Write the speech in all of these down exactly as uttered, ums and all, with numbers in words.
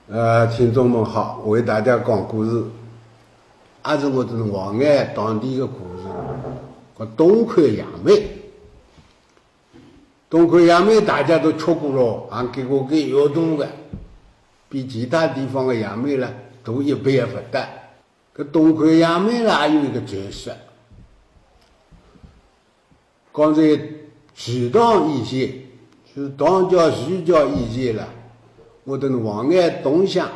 呃，听众们好，为大家讲故事，还是我们黄岩当地的故事，叫东看杨梅。东看杨梅大家都吃过了，还给过给有毒的，比其他地方的杨梅呢，都一般不得。搿东看杨梅呢，还有一个传说。 刚才徐塘以前，是塘桥、徐桥以前了，我们黄岩东乡，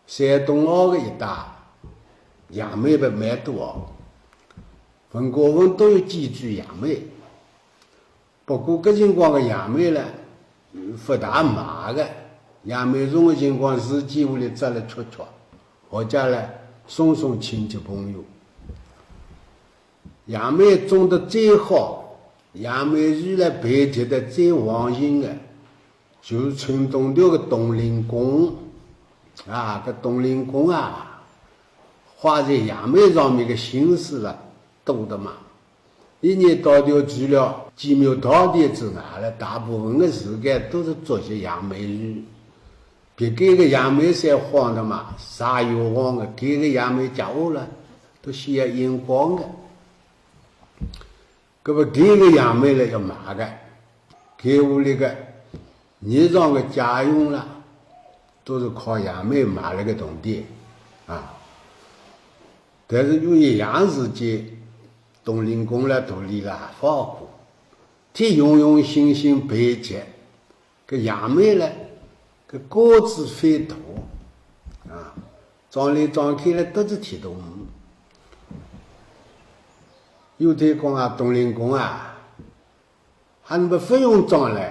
山东坳的一带，杨梅不蛮多哦。文化人都有几句杨梅，不过搿辰光的杨梅呢，勿大卖的，杨梅种的辰光，自己屋里摘了吃吃，或者呢，送送亲戚朋友。 杨梅种得最好，杨梅树来培植得最旺盛的，就是村东头的东林公。啊，搿东林公啊，花在杨梅上面的心思了，多得嘛。一年到头除了鸡鸣稻田之外了，大部分的时间都是作些杨梅树。 别个个杨梅侪荒的嘛，啥有荒的，搿个杨梅家伙了，都需要阳光的。搿么搿个杨梅了要卖个，搿屋里个日常的家用了，都是靠杨梅卖了个铜钿啊。但是有一样事体，东林公了肚里了发苦，忒用用心心培植， 搿杨梅呢，搿果子蛮大啊，长来长去了，都是忒大。有天讲啊，东林公啊，还没勿用长了，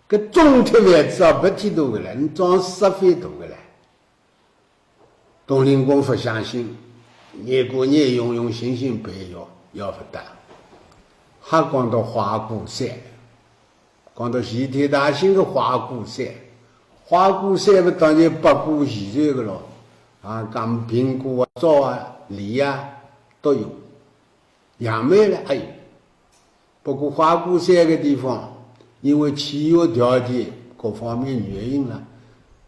搿种脱位置啊，勿忒大个了，你长煞蛮大个了。 东林公勿相信，日过日用用心心培育，要勿得。还讲到花果山，讲到齐天大圣的花果山，花果山嘛，当然百果齐全个咯，啊，讲苹果啊、桃啊、梨啊都有。 杨梅了，哎，不过花果山个地方，因为气候条件各方面原因了，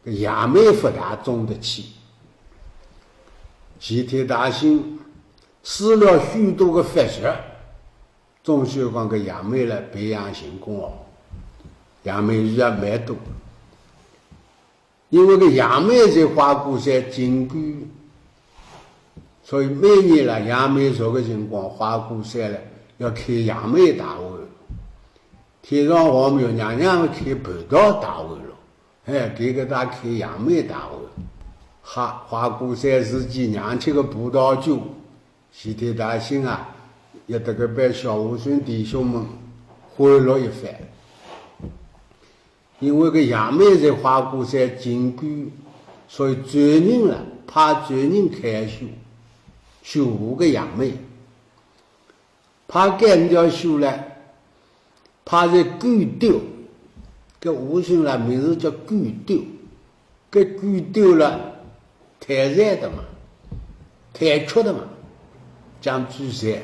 搿杨梅勿大种得起。齐天大圣施了许多个法术，总算讲搿杨梅了培养成功哦，杨梅树也蛮多。 因为搿杨梅在花果山金桂，所以每年了杨梅熟个辰光，花果山了要开杨梅大会。天上皇后娘娘开蟠桃大会了，哎，搿个搭开杨梅大会。哈，花果山自己酿起个葡萄酒，齐天大圣啊，也得搿班小和尚弟兄们欢乐一番。 因为搿杨梅在花果山金桂，所以专人了，派专人看枭，枭搿杨梅。派搿条枭了，派在桂斗，搿和尚了，名字叫桂斗。 搿桂斗了，贪财的嘛，贪吃的嘛，讲句实在，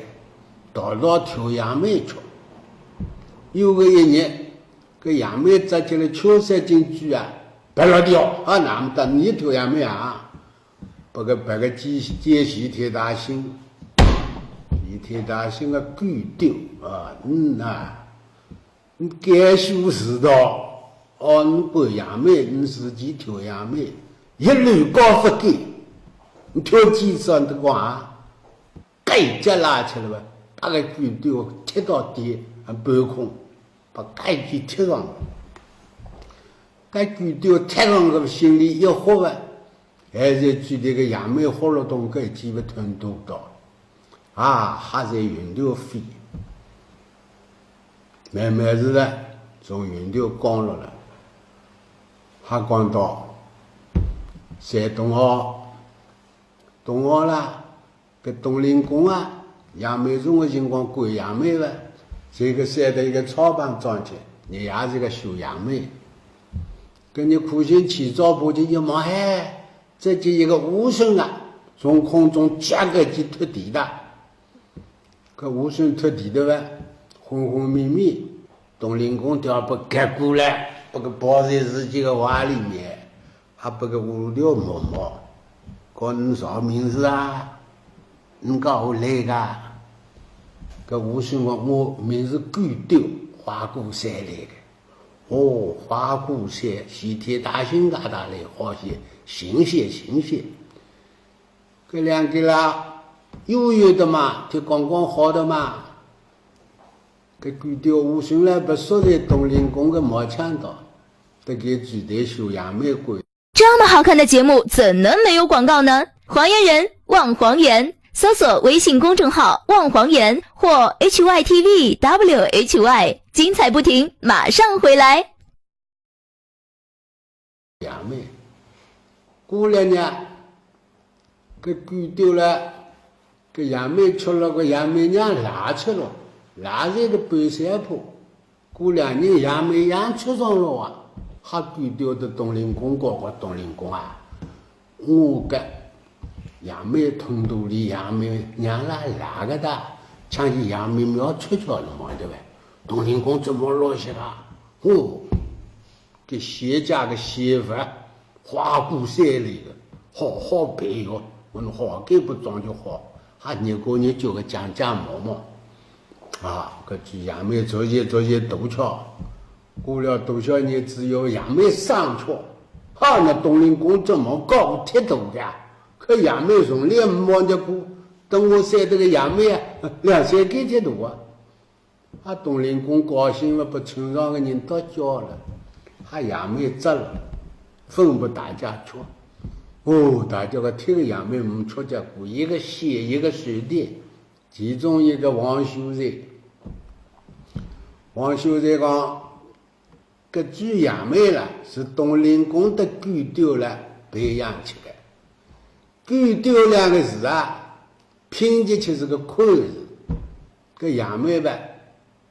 道道挑杨梅吃。有个一日，搿杨梅摘起来，挑三斤桂啊，白了掉，啊，那么大，你挑杨梅啊？不过别个见见齐天大圣，齐天大圣个桂斗啊，嗯呐。 你该修是道，哦，你管杨梅，你自己挑杨梅，一律高不给，你挑几只你都讲啊，该脚拉起来吧，把个桂斗踢到地，啊，半空，把该桂踢上了。该桂斗踢上了，心里一豁吧，还是觉得个杨梅豁了动，该几不吞吐到。 啊，还在云头飞。慢慢子呢，从云头降落了，还讲到山东坳，东坳啦，搿东林公啊，杨梅种个辰光管杨梅了，这个山的一个草棚长去，伲也是个修杨梅。搿伲苦心起早爬起去望，嘿， 这就一个和尚啊，从空中降下去拖地的。搿和尚拖地的哇，昏昏迷迷，东林公就要拨夹过来，拨个抱在自己的怀里面。啊，拨个乌头摸摸，讲你啥名字啊？你讲我来个？搿武松讲我名字狗丢，花果山来个。哦，花果山，齐天大圣大大来，好些，新鲜新鲜。搿两个啦，有有的嘛，就刚刚好的嘛。搿狗丢武松来，拨说在东林公个毛腔到，得给嘴对手杨梅滚。这么好看的节目，怎能没有广告呢？还原人望黄岩，搜索微信公众号望黄岩或H Y T V W H Y，精彩不停，马上回来。杨梅，过两日，搿狗丢了，搿杨梅吃了，搿杨梅娘拉吃了，拉在个半山坡。 过两日杨梅娘吃上了啊，还狗丢得东林公告告东林公啊，我个杨梅吞肚里杨梅娘拉拉个哒，抢去杨梅苗吃吃了嘛，对伐？东林公怎么落实啊？哦，搿谢家个媳妇 花果山里个，好好备哟，我们好给不装就好，还热过热叫个讲讲毛毛。啊，搿句杨梅昨夜昨夜多吃，过了多少日子有杨梅上吃，哈，那东林公怎么搞铁头的？可杨梅从来没望着过，等我晒这个杨梅啊，两三个铁头啊。 啊，东林公高兴了，拨村上个人都叫了，还杨梅摘了，分拨大家吃。哦，大家个听杨梅没吃见过，一个鲜一个酸甜。其中一个王秀才，王秀才讲，搿句杨梅啦，是东林公的狗丢了培养起来。狗丢两个字啊，拼起去是个看字。 搿杨梅呗，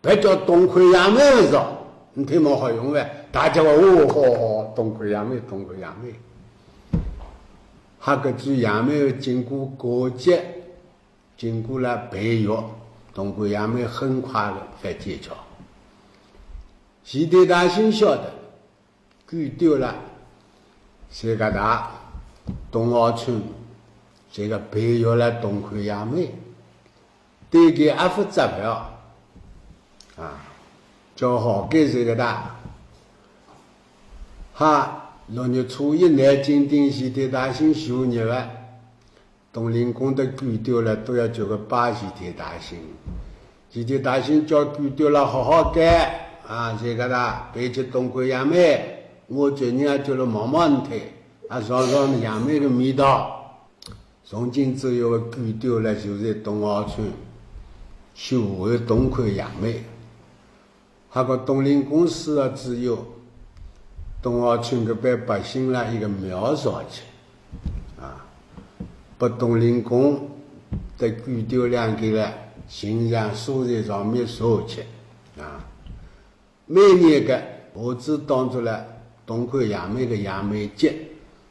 别叫东魁杨梅勿是哦，你听么好用呗。大家话哦，好好，东魁杨梅，东魁杨梅。还搿句杨梅经过过节，经过了培育，东魁杨梅很快的发展起来。齐天大圣晓得， 狗丢了，这个大东濠村，这个培育了东魁杨梅，对个阿福扎票啊，叫好给这个大。哈，六月初一南京定齐天大圣休日了。 东林公的狗丢了，都要叫个拜齐天大圣。齐天大圣叫狗丢了好好改啊，这个啦，别吃东魁杨梅，我最近啊叫了毛毛你推，啊，尝尝杨梅的味道。从今之后狗丢了就在东濠村，就为东魁杨梅。 还讲东林公死了之后，东濠村搿边百姓啦一个庙造起，啊，拨东林公搭狗丢两个了，形象塑在上面烧起，啊，每年个我只当作了东魁杨梅个杨梅节，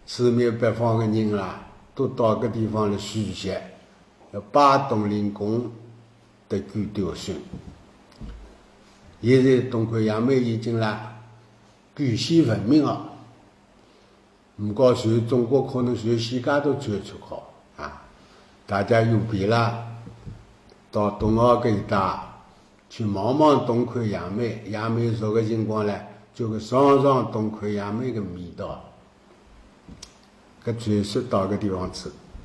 四面八方个人啦，都到搿地方来聚集，要拜东林公 搭狗丢孙。现在东魁杨梅已经啦，狗死闻名啊。不过全中国可能全世界都传出去啊。大家有病啦，到东濠搿一带去望望东魁杨梅，杨梅熟个辰光嘞，就去尝尝东魁杨梅个味道。搿传说到搿地方去。